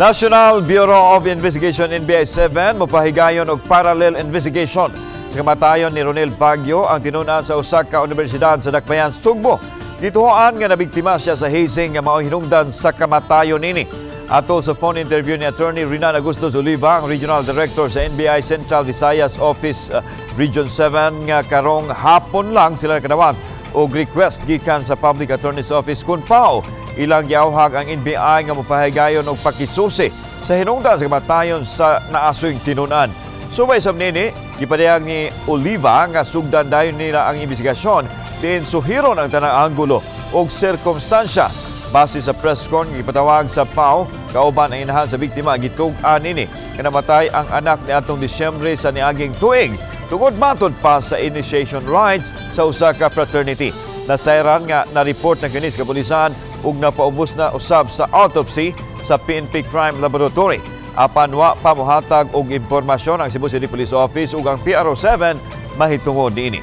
National Bureau of Investigation, NBI 7, mopahigayon og parallel investigation sa kamatayon ni Ronel Baguio, ang tinun-an sa usa ka universidad sa Dakbayan, Sugbo. Gituoan nga nabiktima siya sa hazing nga mao'y hinungdan sa kamatayon nini. Atol sa phone interview ni Attorney Renan Augusto Oliva, ang Regional Director sa NBI Central Visayas Office, Region 7, nga karong hapon lang sila nakadawat og request gikan sa Public Attorney's Office kung PAO ilang giawhag ang NBI nga mopahigayon og pakisusi sa hinungdan sa kamatayon sa naasoy tinun-an. Subay sa nini, gipadayag ni Oliva nga sugdan dayon nila ang investigasyon diin suhiron ang tanang anggulo og sirkumstansya. Base sa press con gipatawag sa PAO kauban ang inahan sa biktima, gitug-an nini nga namatay ang anak niadtong Disyembre sa niaging tuig tungod matod pa sa initiation rites sa usa ka fraternity. Nasayran nga na-report na kini sa kapulisan ug napaubos na usab sa autopsy sa PNP Crime Laboratory. Apan wa pa mohatag og impormasyon ang Cebu City Police Office ug ang PRO 7 mahitungod niini.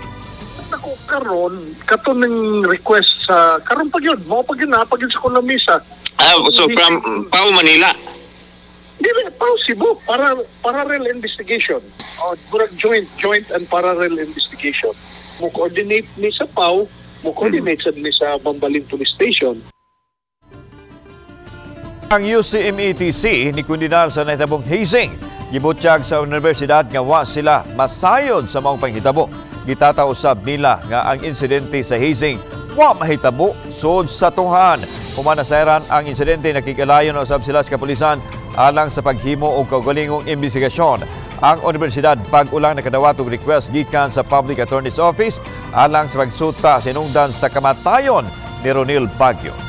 Ako karon, kato ning request sa karon pa gyud, mao pa gyud na pa gyud sa lamisa. Ah, so from PAO Manila. Dili pa Cebu para parallel investigation. O murag joint and parallel investigation. Mo coordinate ni sa PAO, mo coordinate sad ni sa Mambaling Police Station. Ang UCMETC ni kundinar sa nahitabong hazing. Gibutyag sa universidad nga wa sila masayod sa maong panghitabo. Gitataw usab nila nga ang insidente sa hazing wa mahitabo sud sa tunghaan. Human nasayran ang insidente, nakig-alayon na usab sila sa kapulisan alang sa paghimo og kaugalingong investigasyon. Ang universidad bag-o lang nakadawat og request gikan sa Public Attorney's Office alang sa pagsuta sa hinungdan sa kamatayon ni Ronil Baguio.